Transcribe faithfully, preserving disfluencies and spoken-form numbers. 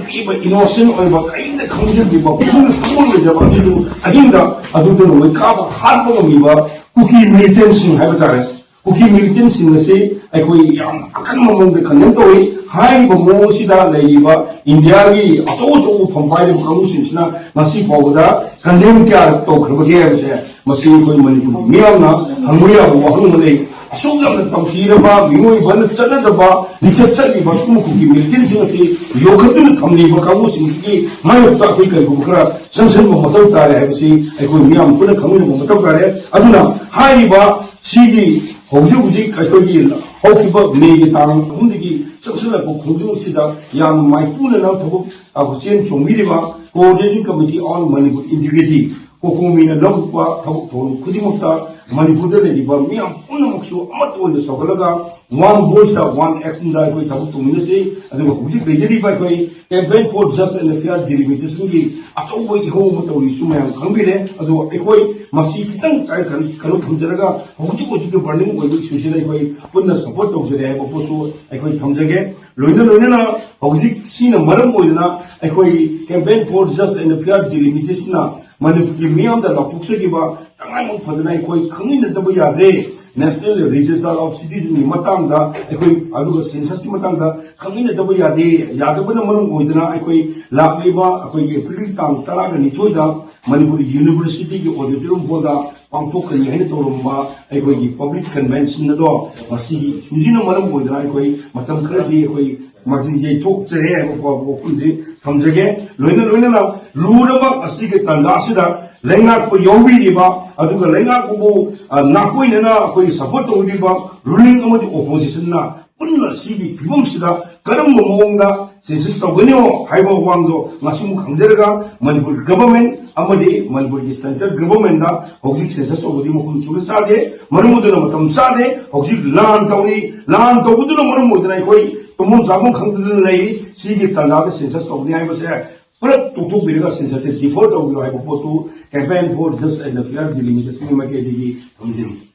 ꯄꯤꯕ ꯏꯅꯣꯁꯦꯟ ꯑꯣꯏꯕ, ꯀꯔꯤꯝꯇ ꯈꯪꯖꯗ꯭ꯔꯤꯕ, ꯄꯨꯛꯅꯤꯡ ꯊꯃꯣꯏ ꯂꯩꯖꯕ ꯑꯗꯨꯕꯨ ꯑꯍꯤꯡꯗ ꯑꯗꯨꯗ ꯅꯣꯡꯃꯩ ꯀꯥꯞꯄ ꯍꯥꯠꯄ ꯉꯝꯃꯤꯕ ꯀꯨꯀꯤ ꯃꯤꯂꯤꯇꯦꯟꯁꯤꯡ ꯍꯥꯏꯕ ꯇꯥꯔꯦ꯫ ꯀꯨꯀꯤ ꯃꯤꯂꯤꯇꯦꯟꯁꯤꯡ ꯑꯁꯤ ꯑꯩꯈꯣꯏ ꯌꯥꯝ ꯑꯀꯟꯕ ꯃꯑꯣꯡꯗ ꯀꯟꯗꯦꯝ ꯇꯧꯏ꯫ ꯍꯥꯏꯔꯤꯕ ꯃꯑꯣꯡ ꯑꯁꯤꯗ ꯂꯩꯔꯤꯕ ꯏꯟꯗꯤꯌꯥꯒꯤ ꯑꯆꯧ ꯑꯆꯧꯕ ꯐꯝ ꯄꯥꯏꯔꯤꯕ ꯀꯥꯡꯕꯨꯁꯤꯡꯁꯤꯅ ꯉꯁꯤ ꯐꯥꯎꯕꯗ ꯀꯟꯗꯦꯝ ꯀꯌꯥ ꯇꯧꯈ꯭ꯔꯕꯒꯦ ꯍꯥꯏꯕꯁꯦ ꯃꯁꯤ ꯑꯩꯈꯣꯏ ꯃꯅꯤꯄꯨꯔꯒꯤ ꯃꯤꯌꯥꯝꯅ ꯍꯪꯕ ꯌꯥꯕ ꯋꯥꯍꯪ ꯑꯃ ꯂꯩ꯫ ꯑꯁꯨꯛ ꯌꯥꯝꯅ ꯇꯝꯊꯤꯔꯕ, ꯃꯤꯑꯣꯏꯕꯅ ꯆꯠꯅꯗꯕ ꯂꯤꯆꯠ ꯆꯠꯂꯤꯕ ꯁꯤꯒꯨꯝꯕ ꯀꯨꯀꯤ ꯃꯤꯂꯤꯇꯦꯟꯁꯤꯡ ꯑꯁꯤ ꯌꯣꯛꯈꯠꯇꯨꯅ ꯊꯝꯂꯤꯕ ꯀꯥꯡꯕꯨꯁꯤꯡꯁꯤꯒꯤ ꯃꯥꯌꯣꯛꯇ ꯑꯩꯈꯣꯏ ꯀꯔꯤꯒꯨꯝꯕ ꯈꯔ ꯆꯪꯁꯤꯟꯕ ꯃꯊꯧ ꯇꯥꯔꯦ ꯍꯥꯏꯕꯁꯤ ꯑꯩꯈꯣꯏ ꯃꯤꯌꯥꯝ ꯄꯨꯟꯅ ꯈꯪꯃꯤꯟꯅꯕ ꯃꯊꯧ ꯇꯥꯔꯦ꯫ ꯑꯗꯨꯅ ꯍꯥꯏꯔꯤꯕ ꯁꯤꯒꯤ ꯍꯧꯖꯤꯛ ꯍꯧꯖꯤꯛ ꯑꯩꯈꯣꯏꯒꯤ ꯍꯧꯈꯤꯕ ꯃꯦꯒꯤ ꯇꯥꯡ ꯑꯍꯨꯝꯗꯒꯤ ꯆꯪꯁꯤꯜꯂꯛꯄ ꯈꯣꯡꯖꯪ ꯑꯁꯤꯗ ꯌꯥꯝꯅ ꯃꯥꯏꯄꯨꯅꯅ ꯊꯕꯛ, ꯑ, ꯆꯦꯟ ꯆꯣꯡꯕꯤꯔꯤꯕ Coordinating Committee on Manipur Integrity, ꯀꯣꯀꯣꯃꯤꯅ ꯂꯧꯈꯠꯄ ꯊꯕꯛ ꯊꯧꯔꯝ ꯈꯨꯗꯤꯡꯃꯛꯇ ꯃꯅꯤꯄꯨꯔꯗ ꯂꯩꯔꯤꯕ ꯃꯤꯌꯥꯝ ꯄꯨꯝꯅꯃꯛꯁꯨ ꯑꯃꯠꯇ ꯑꯣꯏꯅ ꯁꯧꯒꯠꯂꯒ one voice ꯇ one action ꯗ ꯑꯩꯈꯣꯏ ꯊꯕꯛ ꯇꯧꯃꯤꯟꯅꯁꯤ꯫ ꯑꯗꯨꯒ ꯍꯧꯖꯤꯛ ꯂꯩꯖꯔꯤꯕ ꯑꯩꯈꯣꯏ Campaign for Just and Fair Delimitation ꯒꯤ ꯑꯆꯧꯕ ꯏꯍꯧ ꯑꯃ ꯇꯧꯔꯤꯁꯨ ꯃꯌꯥꯝ ꯈꯪꯕꯤꯔꯦ꯫ ꯑꯗꯨꯒ ꯑꯩꯈꯣꯏ ꯃꯁꯤ ꯈꯤꯇꯪ ꯀꯩꯅꯣ ꯊꯝꯖꯔꯒ ꯍꯧꯖꯤꯛ ꯍꯧꯖꯤꯛꯀꯤ burning ꯑꯣꯏꯕ issue ꯁꯤꯗ ꯑꯩꯈꯣꯏ ꯄꯨꯟꯅ support ꯇꯧꯖꯔꯦ ꯍꯥꯏꯕ ꯄꯣꯠꯁꯨ ꯑꯩꯈꯣꯏ ꯊꯝꯖꯒꯦ꯫ ꯂꯣꯏꯅ ꯂꯣꯏꯅꯅ ꯍꯧꯖꯤꯛ ꯁꯤꯅ ꯃꯔꯝ ꯑꯣꯏꯗꯨꯅ ꯑꯩꯈꯣꯏ Campaign for Just and Fair Delimitation ꯅ ꯃꯅꯤꯄꯨꯔꯒꯤ ꯃꯤꯌꯥꯝꯗ ꯂꯥꯎꯊꯣꯛꯆꯈꯤꯕ ꯇꯉꯥꯏꯐꯗꯅ ꯑꯩꯈꯣꯏ ꯈꯪꯃꯤꯟꯅꯗꯕ ꯌꯥꯗ꯭ꯔꯦ꯫ National Register of Citizen ꯒꯤ ꯃꯇꯥꯡꯗ ꯑꯩꯈꯣꯏ, ꯑꯗꯨꯒ census ꯀꯤ ꯃꯇꯥꯡꯗ ꯈꯪꯃꯤꯟꯅꯗꯕ ꯌꯥꯗꯦ꯫ ꯌꯥꯗꯕꯅ ꯃꯔꯝ ꯑꯣꯏꯗꯨꯅ ꯑꯩꯈꯣꯏ ꯂꯥꯛꯂꯤꯕ ꯑꯩꯈꯣꯏꯒꯤ April ꯇꯥꯡ ꯇꯔꯥꯒ ꯅꯤꯊꯣꯏꯗ ꯃꯅꯤꯄꯨꯔ University ꯒꯤ auditorium hall ꯗ ꯄꯥꯡꯊꯣꯛꯀꯅꯤ ꯍꯥꯏꯅ ꯇꯧꯔꯝꯕ ꯑꯩꯈꯣꯏꯒꯤ public convention ꯑꯗꯣ ꯃꯁꯤꯒꯤ issue ꯁꯤꯅ ꯃꯔꯝ ꯑꯣꯏꯗꯨꯅ ꯑꯩꯈꯣꯏ ꯃꯇꯝ ꯈꯔꯗꯤ ꯑꯩꯈꯣꯏ ꯃꯁꯤ ꯌꯩꯊꯣꯛꯆꯔꯦ ꯍꯥꯏꯕ ꯋꯥꯐꯝꯁꯤ ꯊꯝꯖꯒꯦ꯫ ꯂꯣꯏꯅ ꯂꯣꯏꯅꯅ ꯂꯨꯔꯕ ꯑꯁꯤꯒꯤ ꯇꯥꯟꯖꯥ ꯑꯁꯤꯗ ꯂꯩꯉꯥꯛꯄ ꯌꯥꯎꯕꯤꯔꯤꯕ, ꯑꯗꯨꯒ ꯂꯩꯉꯥꯛꯄꯕꯨ, ꯑ, ꯅꯥꯀꯣꯏꯅꯅ ꯑꯩꯈꯣꯏ support ꯇꯧꯕꯤꯔꯤꯕ ruling ꯑꯃꯗꯤ opposition ꯅ ꯄꯨꯟꯅ ꯁꯤꯒꯤ ꯐꯤꯕꯝꯁꯤꯗ ꯀꯔꯝꯕ ꯃꯑꯣꯡꯗ census ꯇꯧꯒꯅꯤꯅꯣ ꯍꯥꯏꯕ ꯋꯥꯐꯝꯗꯣ ꯉꯁꯤꯃꯨꯛ ꯈꯪꯖꯔꯒ ꯃꯅꯤꯄꯨꯔ government ꯑꯃꯗꯤ ꯃꯅꯤꯄꯨꯔꯒꯤ central government ꯗ ꯍꯧꯖꯤꯛ census ꯇꯧꯕꯗꯤ ꯃꯐꯝ ꯆꯨꯞꯅ ꯆꯥꯗꯦ, ꯃꯔꯝ ꯑꯗꯨꯅ ꯃꯇꯝ ꯆꯥꯗꯦ꯫ ꯍꯧꯖꯤꯛ ꯂꯥꯟ ꯇꯧꯔꯤ, ꯂꯥꯟ ꯇꯧꯕꯗꯨꯅ ꯃꯔꯝ ꯑꯣꯏꯗꯨꯅ ꯑꯩꯈꯣꯏ ꯇꯨꯝꯐꯝ ꯆꯥꯐꯝ ꯈꯪꯗꯗꯨꯅ ꯂꯩꯔꯤ꯫ ꯁꯤꯒꯤ ꯇꯥꯟꯖꯥꯗ census ꯇꯧꯒꯅꯤ ꯍꯥꯏꯕꯁꯦ ꯄꯨꯂꯞ ꯇꯣꯛꯊꯣꯛꯄꯤꯔꯒ census ꯁꯦ defer ꯇꯧꯕꯤꯌꯨ ꯍꯥꯏꯕ ꯄꯣꯠꯇꯨ Campaign for Just and Fair Delimitation ꯒꯤ ꯃꯥꯏꯀꯩꯗꯒꯤ ꯊꯝꯖꯔꯤ꯫